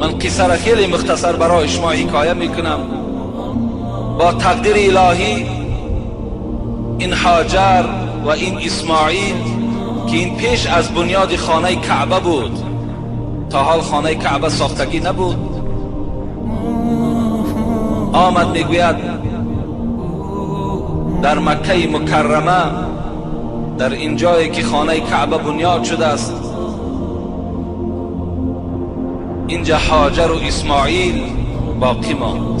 Ман қисса ра хеле мухтасар барои шумо ҳикоя мекунам. Бо тақдири илоҳӣ ин Ҳоҷар ва ин Исмоил, ки ин пеш аз бунёди хонаи Каъба буд, то ҳол хонаи Каъба сохтагӣ набуд, омад, мегӯяд, дар Маккаи Мукаррама, дар ин ҷое ки хонаи Каъба бунёд шудааст, инҷа Ҳоҷар ва Исмоил боқӣ монд.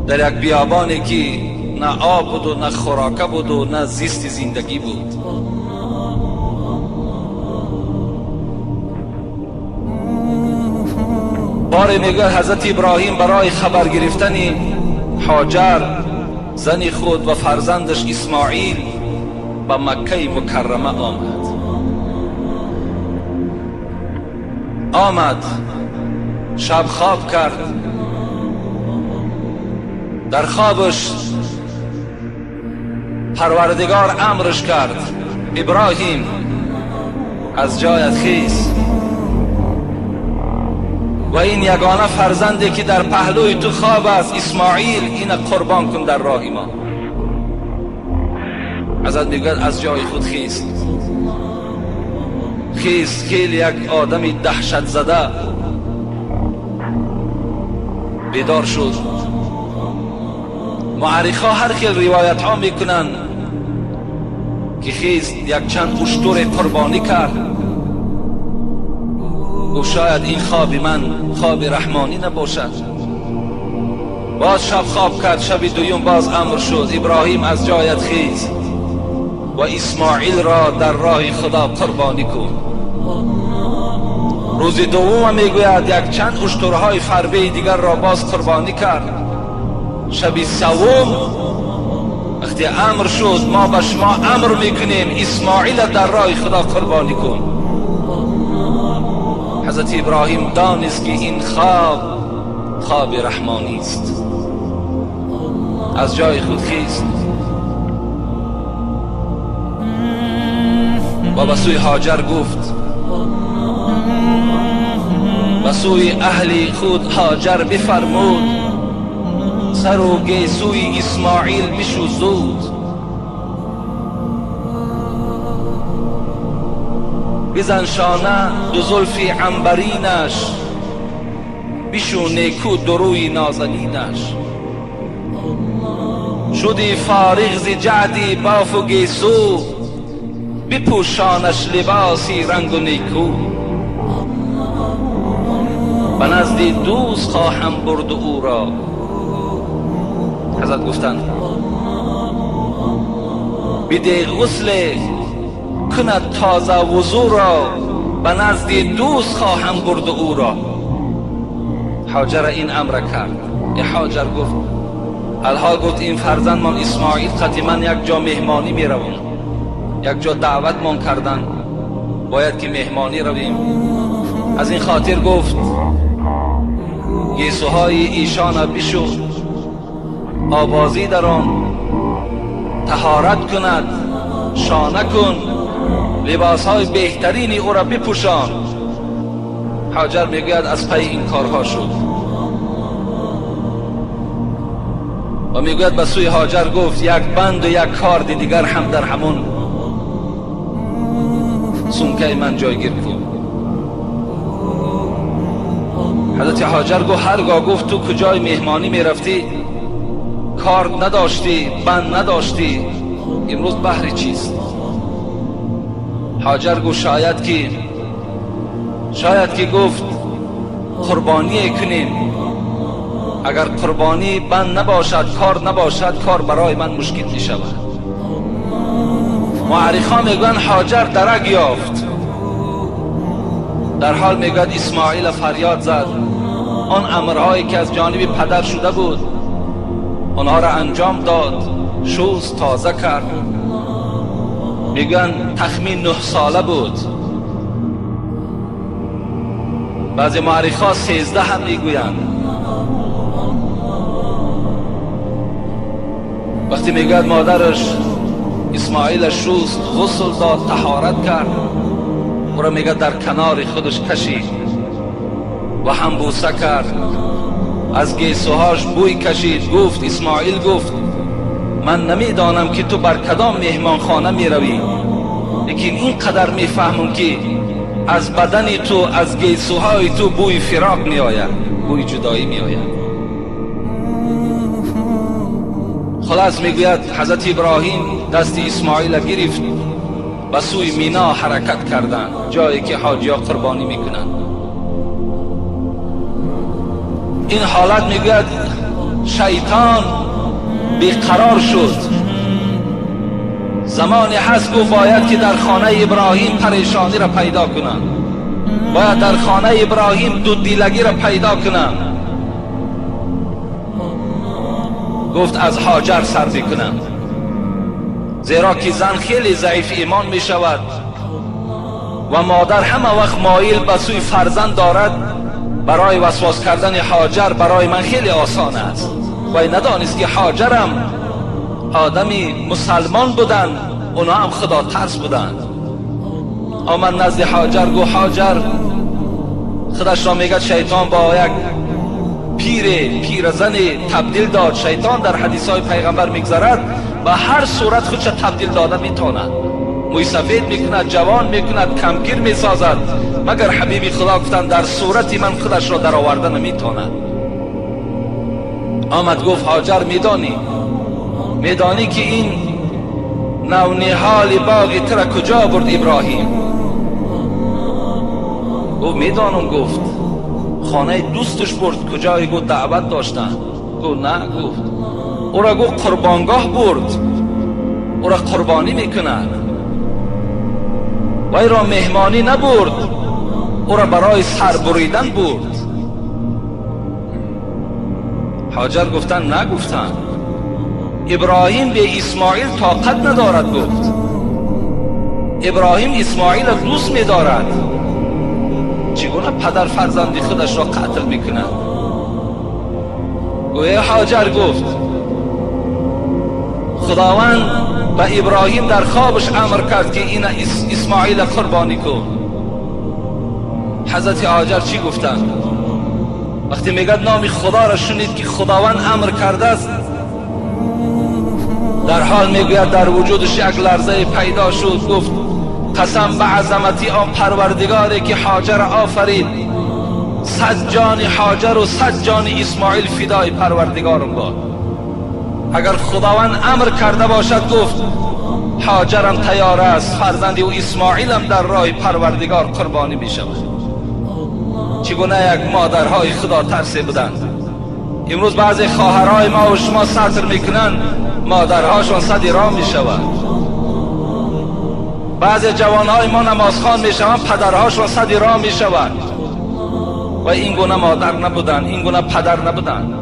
Дар як биёбоне ки на об буду, на хӯрока буду, на зисти зиндагӣ буд. Боре мегӯяд, ҳазрати Иброҳим барои хабар гирифтани Ҳоҷар, зани худ, ва фарзандаш Исмоил ба Маккаи Мукаррама омад. Омад, шаб хоб кард. Дар хобаш Парвардигор амрш кард: Иброҳим, аз ҷоят хез ва ин ягона фарзанде ки дар паҳлӯи ту хоб аст, Исмоил, ина қурбон кун дар роҳи мо. Ҳазрат мегӯяд, аз ҷои худ хест. Хест, хеле як одами даҳшатзада бедор шуд. Муаррихҳо ҳар хел ривоятҳо мекунанд, ки хест, якчанд уштуре қурбонӣ кард. Гуфт, шояд ин хоби ман хоби раҳмонӣ набошад. Боз шаб хоб кард. Шаби дуюм боз амр шуд: Иброҳим, аз ҷоят хез ва Исмоилро дар роҳи Худо қурбонӣ кун. Рӯзи дуввум, мегӯяд, якчанд уштурҳои фарбеи дигарро боз қурбонӣ кард. Шаби севум вақте амр шуд: мо ба шумо амр мекунем, Исмоила дар роҳи Худо қурбонӣ кун, ҳазрати Иброҳим донист, ки ин хоб хоби раҳмонист. Аз ҷои худ хест ва ба сӯи Ҳоҷар гуфт, ба сӯи аҳли худ Ҳоҷар бифармуд: сару гесӯи Исмоил бишу зуд, бизан шона ду зулфи анбаринаш, бишу неку дурӯи нозанинаш. Шуди фориғ зи ҷаъди бофу гесӯ, бипӯшонаш либоси рангу неку. Ба назди дӯст хоҳам бурду ӯро. Ҳазрат гуфтанд, биде ғусле кунад тоза вузӯро, ба назди дӯст хоҳам бурду ӯро. Ҳоҷара ин амра кард. Е Ҳоҷар гуфт, алҳол гуфт, ин фарзандмон Исмоил қати ман як ҷо меҳмонӣ меравам, як ҷо даъватмон карданд, бояд ки меҳмонӣ равем. Аз ин хотир, гуфт, гесӯҳои эшона бишу, обозӣ дар он, таҳорат кунад, шона кун, либосҳои беҳтарини ӯро бипӯшон. Ҳоҷар мегӯяд, аз пайи ин корҳо шуд ва мегӯяд, ба сӯи Ҳоҷар гуфт, як банду як корди дигар ҳам дар ҳамон сумкаи ман ҷойгир кун. Ҳазрати Ҳоҷар гуфт, ҳаргоҳ, гуфт, ту куҷои меҳмонӣ мерафтӣ, корд надоштӣ, банд надоштӣ, имрӯз баҳри чист? Ҳоҷар гуфт, шояд ки, гуфт, қурбоние кунем. Агар қурбонӣ банд набошад, кор набошад, кор барои ман мушкил мешавад. Муаррихон мегӯянд, Ҳоҷар дарак ёфт. Дар ҳол, мегӯяд, Исмоила фарёд зад. Он амрҳое ки аз ҷониби падар шуда буд, онҳоро анҷом дод, шуст, тоза кард. Мегӯянд, тахмин 9 сола буд, баъзе муаррихҳо 13 ҳам мегӯянд. Вақте, мегӯяд, модараш Исмоила шуст, ғусл дод, таҳорат кард, ӯро, мегӯяд, дар канори худаш кашид. و هم بوسه کرد، از گیسوهاش بوی کشید. گفت اسماعیل، گفت من نمیدانم که تو بر کدام مهمانخانه میروی، لیکن اینقدر میفهمم که از بدن تو، از گیسوهای تو بوی فراق میآید، بوی جدایی میآید. خلاص میگوید حضرت ابراهیم دست اسماعیل گرفت، به سوی مینا حرکت کردند، جایی که حاجیا قربانی میکنند. این حالت میگوید شیطان بیقرار شد. زمانی هست گفت باید که در خانه ابراهیم پریشانی را پیدا کنم، باید در خانه ابراهیم دودیلگی را پیدا کنم. گفت از هاجر سر بکنم، زیرا که زن خیلی ضعیف ایمان می شود و مادر همه وقت مایل به سوی فرزند دارد. برای وسواس کردن هاجر برای من خیلی آسان است. و ندانست که هاجرم آدمی مسلمان بودند، اونا هم خدا ترس بودند. آمد نزد هاجر، گفت هاجر، خودش را میگه شیطان با یک پیرزن تبدیل داد. شیطان در حدیث های پیغمبر میگذرد و هر صورت خودش تبدیل داده میتواند، موی سفید میکند، جوان میکند، کمگیر میسازد، مگر حبیبی خدا گفتند در صورت من خودش را در آورده نمیتواند. آمد گفت هاجر، میدانی که این نونهال باغ تر کجا برد ابراهیم؟ گفت میدانم. گفت خانه دوستش برد، کجای؟ گفت دعوت داشتن. گفت نه. گفت او را گفت قربانگاه برد، او را قربانی میکند. وی را مهمانی نبرد، او را برای سر بریدن برد. هاجر گفتن نگفتن، ابراهیم به اسماعیل طاقت ندارد. گفت ابراهیم اسماعیل را دوست می‌دارد، چگونه پدر فرزندی خودش را قتل میکند؟ گویا هاجر گفت خداوند به ابراهیم در خوابش امر کرد که این اسماعیل قربانی کن. حضرت هاجر چی گفتند؟ وقتی میگد نام خدا را شنید که خداوند امر کرده است، در حال میگوید در وجودش یک لرزه پیدا شد. گفت قسم به عظمتی آن پروردگاری که هاجر آفرید، 100 جان هاجر و 100 جان اسماعیل فدای پروردگارم باد. اگر خداوند امر کرده باشد، گفت هاجرم تیار است، فرزند او اسماعیلم در راه پروردگار قربانی می شود. چگونه یک مادرهای خدا ترسی بودند. امروز بعضی خواهرهای ما و شما ستر میکنند، مادرهاشون صد راه می شود. بعضی جوانهای ما نمازخوان می شوند، پدرهاشون صد راه می شود. و این گونه مادر نبودند، این گونه پدر نبودند.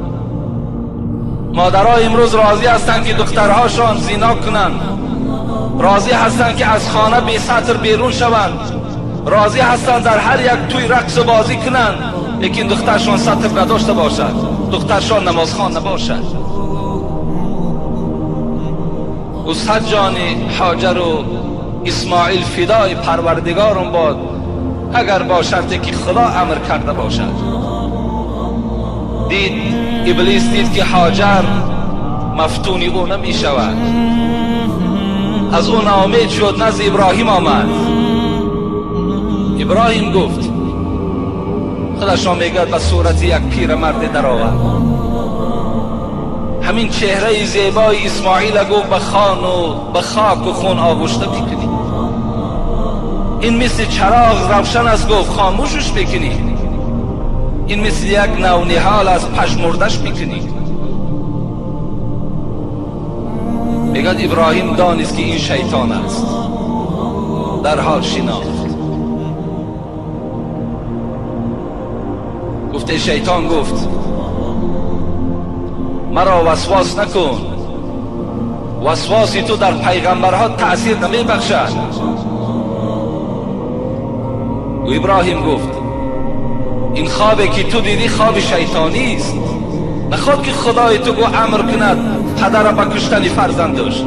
مادرهای امروز راضی هستند که دخترهاشان زنا کنند، راضی هستند که از خانه بی ستر بیرون شوند، راضی هستند در هر یک توی رقص و بازی کنند، لیکن دخترشان ستر نداشته باشد، دخترشان نمازخوان نباشد. او 100 جان هاجر و اسماعیل فدای پروردگارم باد، اگر با شرطی که خدا امر کرده باشد. دید ابلیس، دید که هاجر مفتونی او نمی شود، از او ناامید شد، نزد ابراهیم آمد. ابراهیم گفت، خودش را میگد به صورت یک پیرمرد در آورد، همین چهره زیبای اسماعیل گفت به خان و به خاک و خون آغشته میکنی، این مثل چراغ روشن است، گفت خاموشش میکنی، این مثل یک نونهال از پژمردش میکنی. میگد ابراهیم دانست که این شیطان است، در حال شناخت. گفته شیطان گفت مرا وسواس نکن، وسواسی تو در پیغمبرها تأثیر نمی بخشد. و ابراهیم گفت این خوابی که تو دیدی خواب شیطانی است، نخواد که خدای تو گو امر کند پدر به کشتن فرزندش،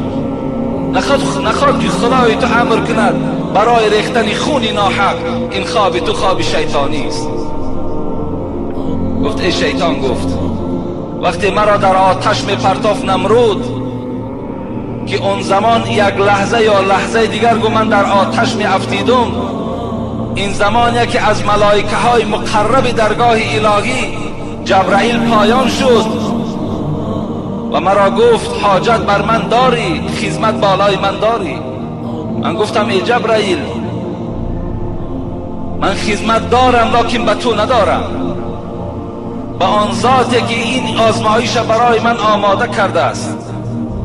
نخواد که خدای تو امر کند برای ریختن خون ناحق، این خواب تو خواب شیطانی است. گفت ای شیطان، گفت وقتی مرا در آتش می پرتاف نمرود که اون زمان یک لحظه یا لحظه دیگر گو من در آتش می افتیدم، این زمان یکی از ملائکه های مقرب درگاه الهی جبرائیل پایان شد و مرا گفت حاجت بر من داری، خدمت بالای من داری. من گفتم ای جبرائیل، من خدمت دارم لکن به تو ندارم، به آن ذاتی که این آزمایش برای من آماده کرده است،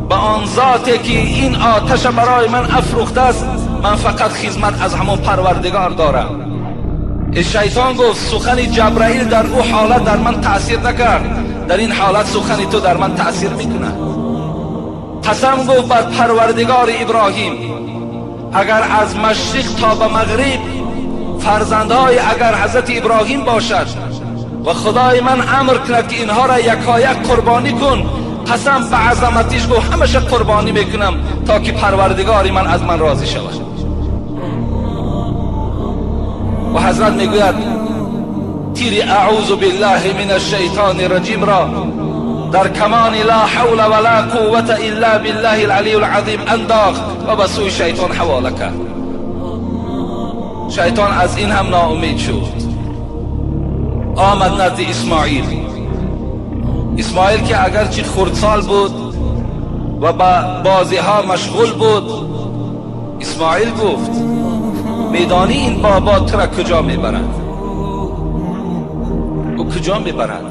به آن ذاتی که این آتش برای من افروخته است، من فقط خدمت از همون پروردگار دارم. شیطان گفت سخن جبرائیل در او حالت در من تأثیر نکرد، در این حالت سخن تو در من تأثیر میکنه. قسم گفت بر پروردگار ابراهیم، اگر از مشرق تا به مغرب فرزندهای اگر حضرت ابراهیم باشد و خدای من امر کند که اینها را یکایک قربانی کن، قسم به عظمتش گفت همشه قربانی میکنم تا که پروردگار من از من راضی شود. و حضرت میگوید تیر اعوذ بالله من الشیطان الرجیم را در کمان لا حول ولا قوة الا بالله العلی العظیم انداخت و به سوی شیطان حواله کرد. شیطان از این هم ناامید شد، آمد نزد اسماعیل. اسماعیل که اگرچه خردسال بود و با بازی ها مشغول بود، اسماعیل گفت میدانی این بابا تو را کجا میبرد؟ او کجا میبرد؟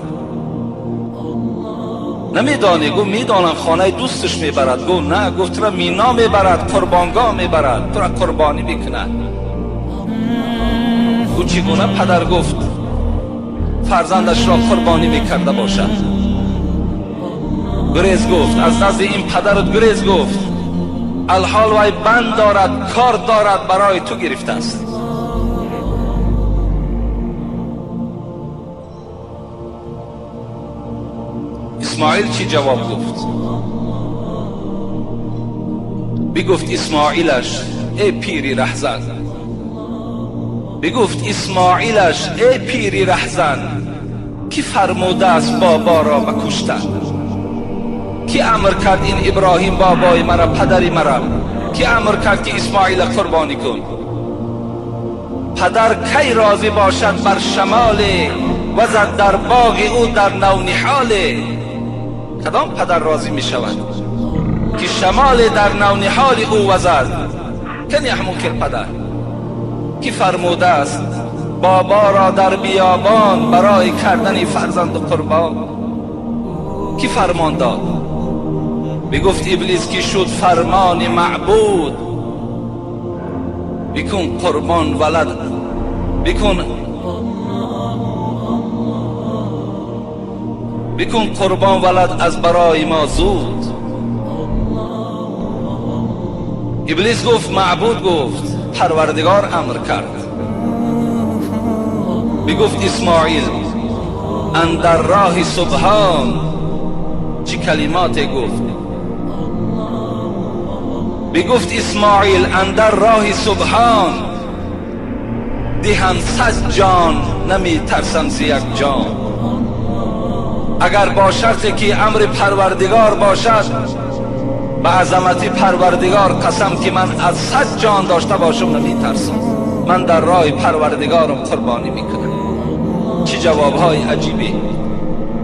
نمیدانی؟ گفت میدانم، خانه دوستش میبرد. گفت نه، گفت تو را مینا میبرد، قربانگاه میبرد، تو را قربانی میکند. او چگونه پدر گفت فرزندش را قربانی میکرده باشد؟ گریز گفت از نزد این پدرت گریز گفت، الحال وی بند دارد، کار دارد، برای تو گرفته است. اسماعیل چی جواب گفت؟ بگفت اسماعیلش ای پیری رهزن، بگفت اسماعیلش ای پیری رهزن، کی فرموده است بابا را بکشتن؟ کی امر کرد این ابراهیم بابای مرا، پدری مرا؟ کی امر کرد که اسماعیل قربانی کن؟ پدر کی راضی باشد بر شمال وزد در باغ او در نونهال؟ کدام پدر راضی می شود که شمال در نونهال او وزد؟ کنی همون که پدر کی فرموده است بابا را در بیابان برای کردن فرزند قربان؟ کی فرمان داد؟ بگفت ابلیس که شد فرمان معبود، بکن قربان ولد، بکن قربان ولد از برای ما زود. ابلیس گفت معبود گفت پروردگار امر کرد. بگفت اسماعیل اندر راه سبحان، چه کلمات گفت؟ بگفت اسماعیل اندر راه سبحان، دهم 100 جان نمی ترسم ز یک جان. اگر با شرط که امر پروردگار باشد، به عظمت پروردگار قسم که من از 100 جان داشته باشم نمی ترسم، من در راه پروردگارم قربانی میکنم. چه جوابهای عجیبی،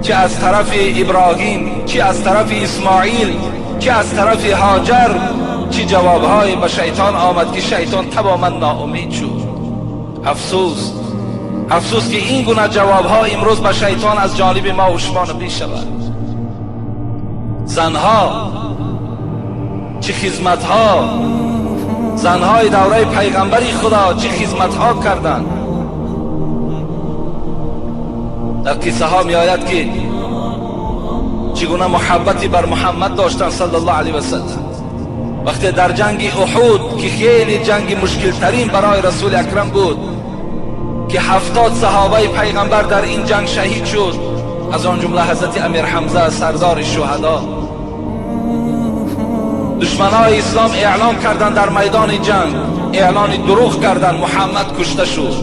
چه از طرف ابراهیم، چه از طرف اسماعیل، چه از طرف هاجر، چه جوابهای به شیطان آمد که شیطان تماما ناامید شد. افسوس، افسوس که این گونه جوابها امروز به شیطان از جانب ما و شما نمی شود. زنها چه خدمتها، زنهای دوره پیغمبری خدا چه خدمتها کردند. در قصه ها می آید که چگونه محبتی بر محمد داشتند صلی الله علیه و سلم. وقتی در جنگ احد که خیلی جنگ مشکل ترین برای رسول اکرم بود که 70 صحابه پیغمبر در این جنگ شهید شد، از آن جمله حضرت امیر حمزه سردار شهدا. دشمنای اسلام اعلان کردند در میدان جنگ، اعلان دروغ کردند، محمد کشته شد.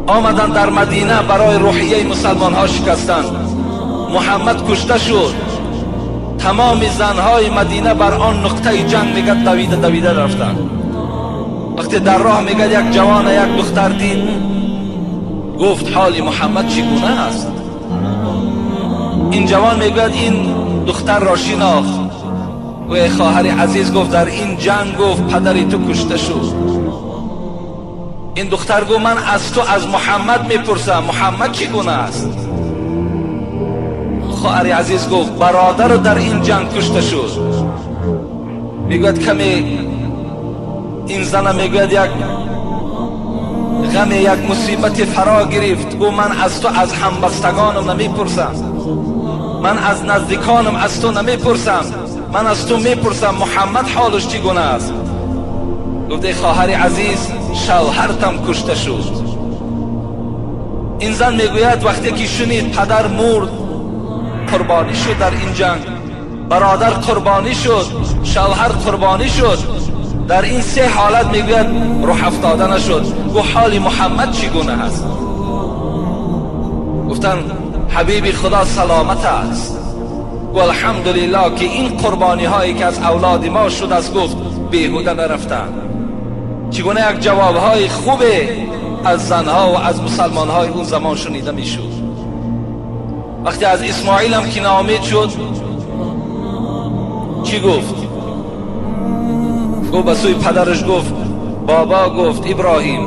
آمدن در مدینه برای روحیه مسلمان ها شکستند. محمد کشته شد، تمام زنهای مدینه بر آن نقطه جنگ میگه دویده دویده رفتند. وقتی در راه میگه یک جوان یک دختر دید، گفت حال محمد چگونه است؟ این جوان میگوید این دختر را شناخت. و خواهر عزیز گفت در این جنگ گفت پدری تو کشته شد. این دختر گفت من از تو از محمد میپرسم، محمد چگونه است؟ خواهر عزیز گفت برادر در این جنگ کشته شد. میگوید کمی این زن میگوید یک غم یک مصیبت فرا گرفت. گفت من از تو از همبستگانم نمیپرسم، من از نزدیکانم از تو نمیپرسم، من از تو میپرسم محمد حالش چگونه است؟ گفت ای خواهر عزیز شوهرتم کشته شد. این زن میگوید وقتی که شنید پدر مرد، قربانی شد در این جنگ، برادر قربانی شد، شوهر قربانی شد، در این سه حالت میگوید روح افتاده نشد. گفت حال محمد چگونه است؟ گفتن حبیبی خدا سلامت است. گفت الحمدلله که این قربانی هایی که از اولاد ما شد است، گفت بیهوده نرفتن. چگونه یک جواب های خوب از زنها و از مسلمان های اون زمان شنیده میشد. وقتی از اسماعیل هم که ناامید شد چی گفت؟ گفت به سوی پدرش گفت بابا، گفت ابراهیم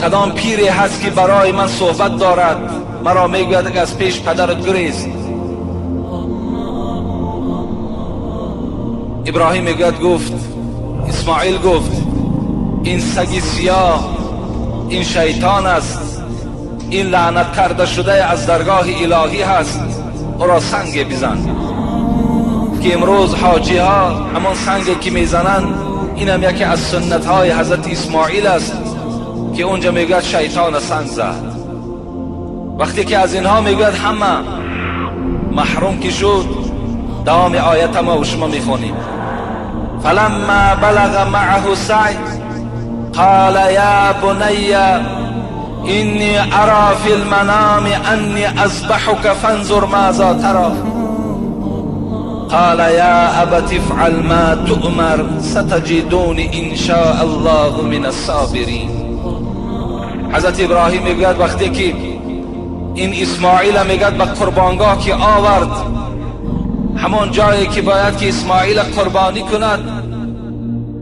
کدام پیری هست که برای من صحبت دارد، مرا میگوید که از پیش پدرت گریز. ابراهیم میگوید گفت اسماعیل گفت این سگ سیاه، این شیطان است، این لعنت کرده شده از درگاه الهی هست، او را سنگ بزن. که امروز حاجی ها همان سنگی که میزنند، این هم یکی از سنت های حضرت اسماعیل است که اونجا میگوید شیطان سنگ زد. وقتی که از اینها میگوید همه محروم که شد، دوام آیت ما و شما میخونیم. فلما بلغ معه السعی قال یا بنی اینی ارى فی المنام انی اذبحک فانظر ماذا ترى قال یا ابت افعل ما تؤمر ستجدونی ان شاء الله من الصابرین. حضرت ابراهیم میگوید وقتی که این اسماعیل میگد به قربانگاه که آورد، همان جایی که باید که اسماعیل قربانی کند،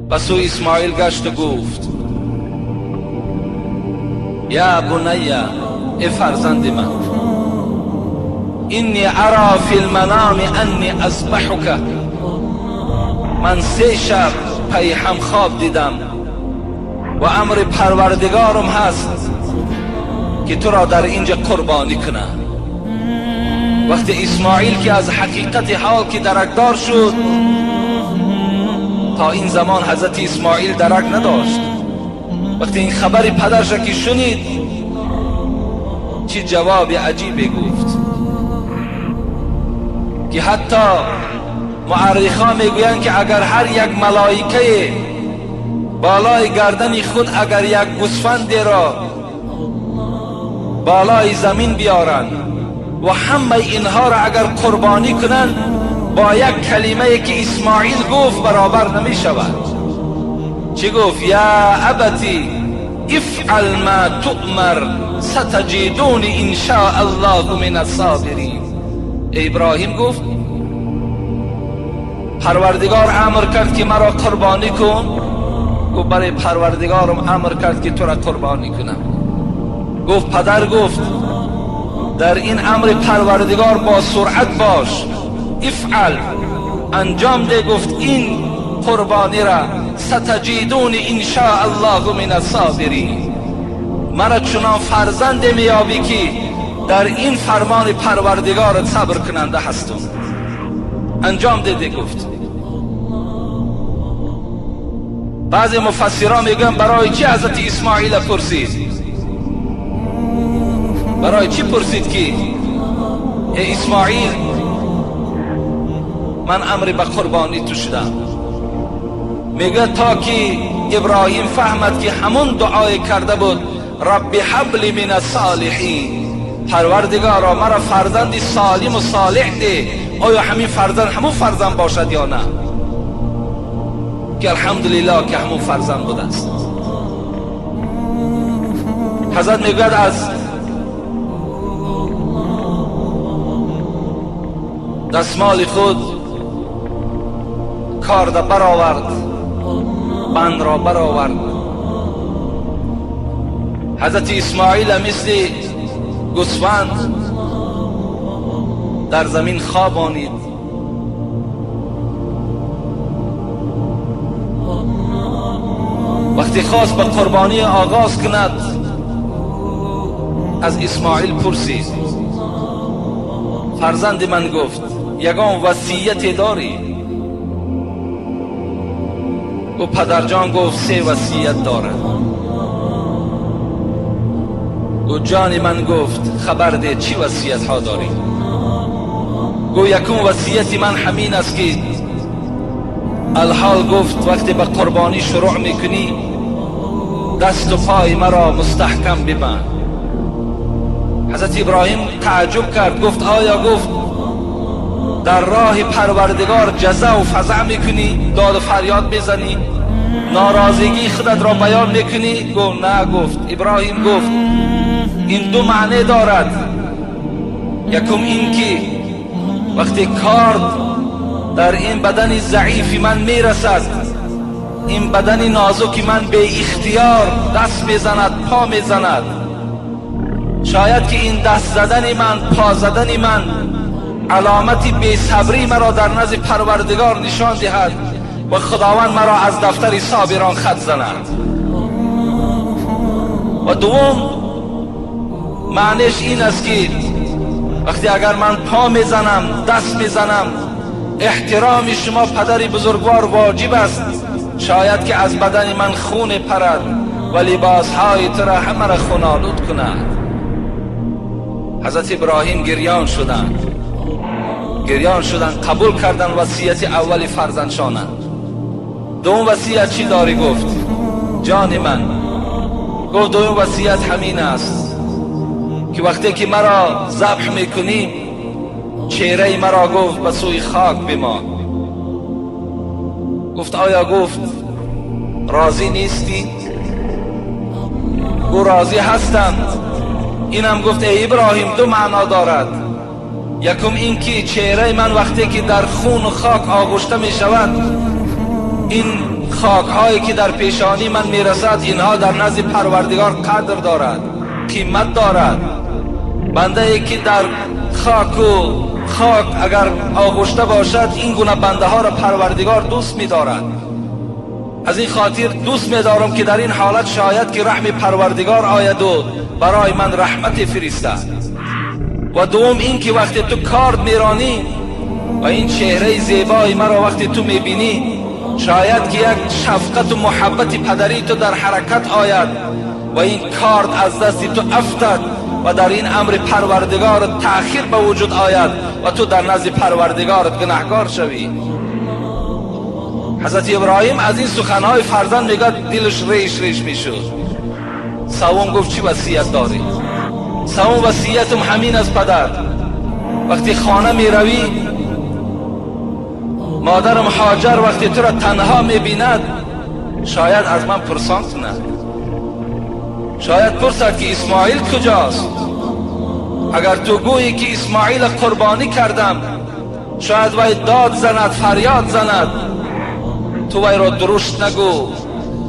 به سوی اسماعیل گشت و گفت یا بنی، ای فرزند من، اینی ارى فی المنام انی اذبحک، من 3 شب پی هم خواب دیدم و امر پروردگارم هست که تو را در اینجا قربانی کنم. وقتی اسماعیل که از حقیقت حال که درکدار شد، تا این زمان حضرت اسماعیل درک نداشت، وقتی این خبر پدرش که شنید، چه جواب عجیبی گفت که حتی مورخا میگویند که اگر هر یک ملائکه بالای گردن خود اگر یک گوسفند را بالای زمین بیارند و همه اینها را اگر قربانی کنند، با یک کلمه که اسماعیل گفت برابر نمی شود. چی گفت؟ یا ابتی افعل ما تؤمر ستجدونی ان شاء الله من الصابرین. ابراهیم گفت پروردگار امر کرد که مرا قربانی کن. گفت برای پروردگارم امر کرد که تو را قربانی کنم. گفت پدر گفت در این امر پروردگار با سرعت باش، افعل انجام ده. گفت این قربانی را ستجدون ان شاء الله من الصابرین، مرا چنان فرزند میابی که در این فرمان پروردگار صبر کننده هستم. انجام ده. گفت بعضی مفسران میگن برای چی حضرت اسماعیل پرسید؟ برای چی پرسید که ای اسماعیل من امر به قربانی تو شدم؟ میگه تا که ابراهیم فهمد که همون دعای کرده بود رب هب لی من الصالحین، پروردگارا مرا فرزندی سالم و صالح ده. آیا همین فرزند همون فرزند باشد یا نه؟ که الحمدلله که همون فرزند بوده است. حضرت میگوید از دستمال خود کارد برآورد، بند را برآورد. حضرت اسماعیل مثل گوسفند در زمین خوابانید. وقتی خواست به قربانی آغاز کند، از اسماعیل پرسید، فرزند من، گفت یگان وصیت داری؟ گفت پدرجان، گفت سه وصیت دارم. گفت جان من، گفت خبر ده چی وصیت ها داری؟ گفت یکم وصیت من همین است که الحال، گفت وقتی به قربانی شروع میکنی دست و پای مرا مستحکم ببند. حضرت ابراهیم تعجب کرد، گفت آیا، گفت در راه پروردگار جزع و فزع میکنی، داد و فریاد میزنی، ناراضگی خودت را بیان میکنی؟ گفت نه. گفت ابراهیم، گفت این دو معنی دارد. یکم این که وقتی کارد در این بدن ضعیف من میرسد، این بدن نازک من به اختیار دست میزند، پا میزند، شاید که این دست زدن من، پا زدن من علامت بی‌صبری مرا در نزد پروردگار نشان دهد و خداوند مرا از دفتر صابران خط زند. و دوم معنیش این است که وقتی اگر من پا میزنم، دست میزنم، احترام شما پدر بزرگوار واجب است. شاید که از بدن من خون پرد و لباسهای تو را همه را خون آلود کند. حضرت ابراهیم گریان شدند، گریان شدند، قبول کردند وصیت اول فرزندشانند. دوم وصیت چی داری؟ گفت جان من، گفت دوم وصیت همین است که وقتی که مرا ذبح میکنی، چهره مرا، گفت به سوی خاک بمان. گفت آیا، گفت راضی نیستی؟ گفت راضی هستم. اینم گفت ای ابراهیم، دو معنا دارد. یکم این که چهره من وقتی که در خون و خاک آغشته می شود، این خاک هایی که در پیشانی من میرسد، اینها در نزد پروردگار قدر دارد، قیمت دارد. بنده ای که در خاک و خاک اگر آغشته باشد، این گونه بنده ها را پروردگار دوست می دارد. از این خاطر دوست می دارم که در این حالت شاید که رحم پروردگار آید و برای من رحمت فرستد. و دوم این که وقتی تو کارد میرانی و این چهره زیبای مرا وقتی تو میبینی، شاید که یک شفقت و محبت پدری تو در حرکت آید و این کارد از دست تو افتد و در این امر پروردگار تأخیر به وجود آید و تو در نزد پروردگارت گناهکار شوی. حضرت ابراهیم از این سخنهای فرزند میگه دلش ریش ریش میشد. سوم گفت چی وصیت داری؟ سوم وصیتم همین از پدر، وقتی خانه میروی، مادرم هاجر وقتی تو را تنها میبیند، شاید از من پرسان کند، شاید پرسد که اسماعیل کجاست؟ اگر تو گویی که اسماعیل قربانی کردم، شاید وی داد زند، فریاد زند. تو وی را درشت نگو،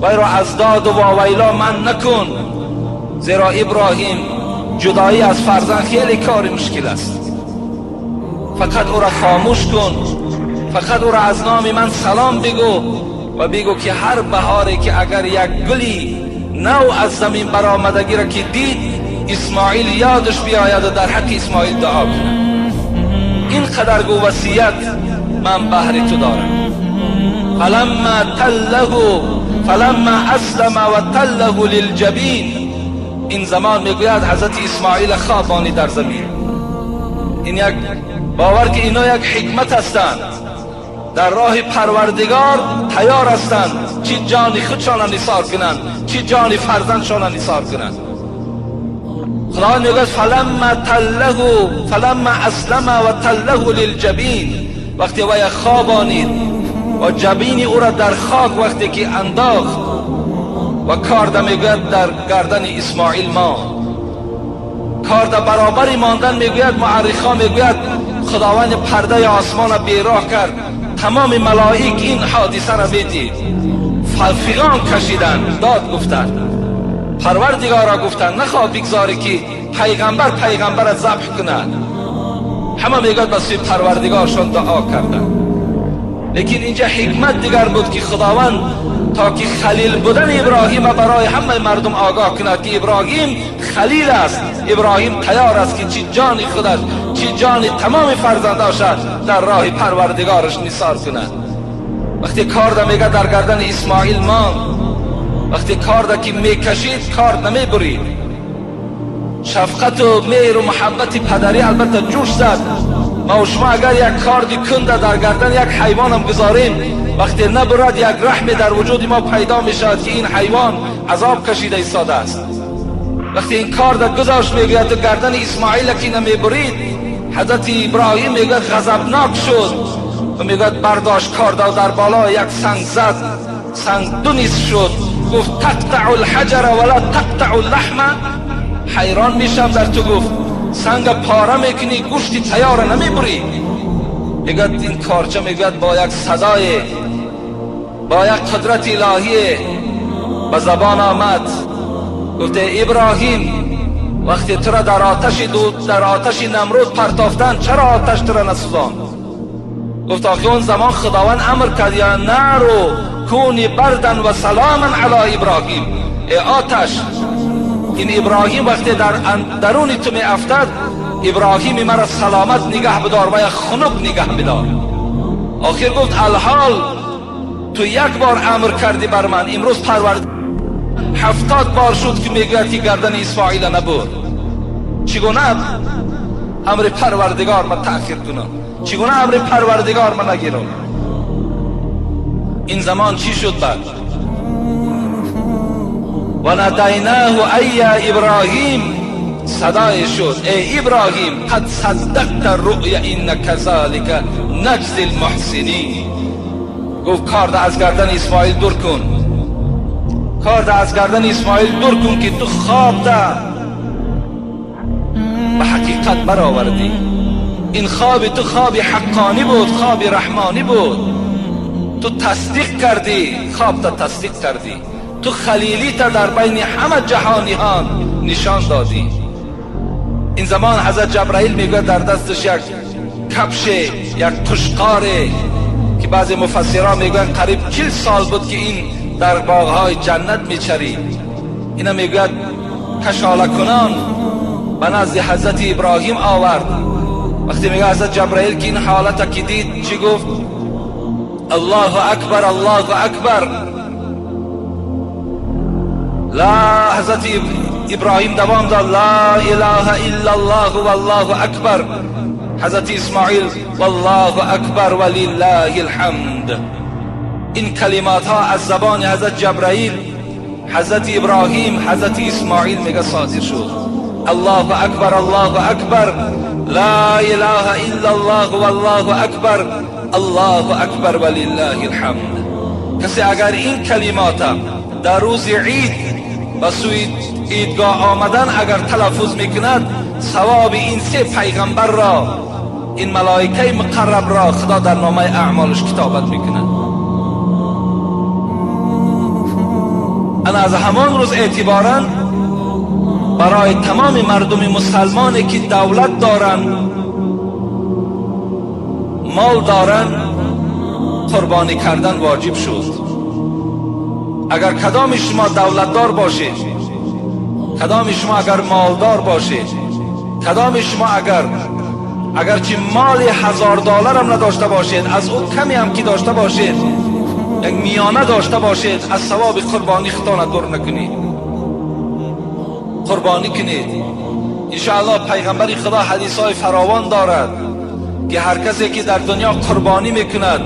وی را از داد و واویلا منع نکن، زیرا ابراهیم جدایی از فرزند خیلی کار مشکل است. فقط او را خاموش کن، فقط او را از نام من سلام بگو و بگو که هر بهاری که اگر یک گلی نو از زمین برآمدگی را که دید، اسماعیل یادش بیاید و در حق اسماعیل دعا کند. این قدر گو وصیت من بهر تو دارم. فلما تله فلما اسلم و تله للجبین. این زمان میگوید حضرت اسماعیل خوابانی در زمین. این یک باور که اینا یک حکمت هستند، در راه پروردگار تیار هستند چی جان خودشان نثار کنند، چی جان فرزندشان نثار کنند. خداوند میگوید فلما تله فلما اسلم و تله للجبین، وقتی وی خوابانید و جبین او را در خاک وقتی که انداخت و کارده میگوید در گردن اسماعیل ماند. کارده برابری ماندن میگوید معرخا میگوید خداوند پرده آسمان را بیراه کرد، تمام ملائک این حادثه را بدید، فغان کشیدند، داد گفتند، پروردگارا گفتند نخواه بگذاری که پیغمبر پیغمبر ذبح کند. همه میگوید به سوی پروردگارشان دعا کردند. لیکن اینجا حکمت دیگر بود که خداوند تا که خلیل بودن ابراهیم برای همه مردم آگاه کند که ابراهیم خلیل است، ابراهیم تیار است که چی جان خودش چی جان تمام فرزنداش در راه پروردگارش نثار کند. وقتی کارده میگه در گردن اسماعیل ماند، وقتی کارده که میکشید کارد نمیبرید. شفقت و مهر و محبت پدری البته جوش زد. ما و شما اگر یک کاردی کنده در گردن یک حیوان هم گذاریم، وقتی نبرد یک رحم در وجود ما پیدا می شود که این حیوان عذاب کشیده ایستاده است. وقتی این کارد گذاشت میگوید تو گردن اسماعیل که نمیبرید، حضرت ابراهیم میگوید غضبناک شد و میگوید برداشت کارد در بالا یک سنگ زد، سنگ دو نصف شد. گفت تقطع الحجر ولا تقطع اللحم. حیران میشم در تو، گفت سنگ پاره میکنی گوشتی تیار نمیبری. میگوید این کارچه میگوید با یک صدای با یک قدرت الهی به زبان آمد، گفته ابراهیم وقتی تو را در آتش دود در آتش نمرود پرتافتن چرا آتش تو را نسوزاند؟ گفت آخه اون زمان خداوند امر کرد یا نار کونی بردا و سلاما علی ابراهیم. ای آتش، این ابراهیم وقتی در درون تو می افتد، ابراهیم مرا سلامت نگه بدار و یا خنک نگه بدار. آخر گفت الحال تو یک بار امر کردی بر من، امروز پرورد 70 بار شد که میگوید که گردن اسماعیل نبود. چگونه امر پروردگار من تأخیر کنم؟ چگونه امر پروردگار من نگیرم؟ این زمان چی شد بعد؟ و ندیناه ای ابراهیم، صدای شد ای ابراهیم قد صدقت الرؤیا ان كذلك نجزی المحسنین. گفت کارد از گردن اسماعیل دور کن، کارد از گردن اسماعیل دور کن که تو خواب ده به حقیقت برآوردی. این خواب تو خواب حقانی بود، خواب رحمانی بود. تو تصدیق کردی، خواب تا تصدیق کردی، تو خلیلی تا در بین همه جهانیان نشان دادی. این زمان حضرت جبرائیل میگوید در دستش یک کفش، یک قشقاره که بعضی مفسران میگویند قریب 40 سال بود که این در باغهای جنت میچرید. اینا میگوید کشاله کنان به نزد حضرت ابراهیم آورد. وقتی میگه حضرت جبرائیل که این حالت که دید چی گفت؟ الله اکبر الله اکبر. لا، حضرت ابراهیم دوام داد لا اله الا الله والله اکبر. حضرت اسماعیل والله اکبر ولله الحمد. این کلمات ها از زبان حضرت جبرائیل، حضرت ابراهیم، حضرت اسماعیل میگه صادر شد. الله اکبر الله اکبر لا اله الا الله والله اکبر الله اکبر ولله الحمد. کسی اگر این کلمات در روز عید به سوی عیدگاه آمدن اگر تلفظ میکند، ثواب این سه پیغمبر را، این ملائکه مقرب را خدا در نامه اعمالش کتابت میکند. انا از همان روز اعتبارا برای تمام مردم مسلمانی که دولت دارند، مال دارند، قربانی کردن واجب شد. اگر کدام شما دولتدار باشید، کدام شما اگر مالدار باشید، کدام شما اگرچه مال $1000 هم نداشته باشید، از او کمی هم که داشته باشید، یک میانه داشته باشید، از ثواب قربانی خودتان دور نکنید، قربانی کنید. انشاءالله پیغمبر خدا حدیث های فراوان دارد که هر کسی که در دنیا قربانی میکند،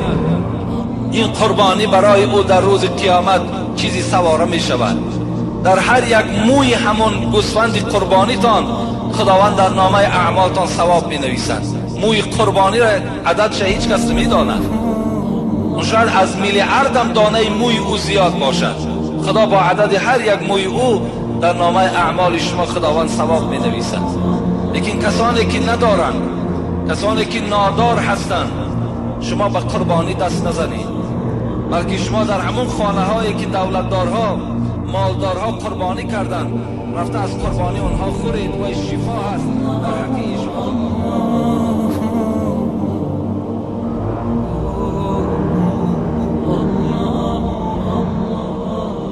این قربانی برای او در روز قیامت چیزی سواره می شود. Дар ҳар як мӯи ҳамон гӯсфанди қурбонитон Худованд дар номаи аъмолтон савоб менависад. Мӯи қурбониро ададша ҳеҷ кас намедонад. Он шояд аз миллиардам донаи мӯи ӯ зиёд бошад. Худо бо адади ҳар як мӯи ӯ дар номаи аъмоли шумо Худованд савоб менависад. Лекин касоне ки надоранд, касоне ки нодор ҳастанд, шумо ба қурбонӣ даст назанед, балки шумо дар ҳамон хонаҳое ки давлатдорҳо, молдорҳо қурбонӣ карданд, рафта аз қурбонии онҳо хӯред. Вай шифо ҳаст дар ҳаққи шумо.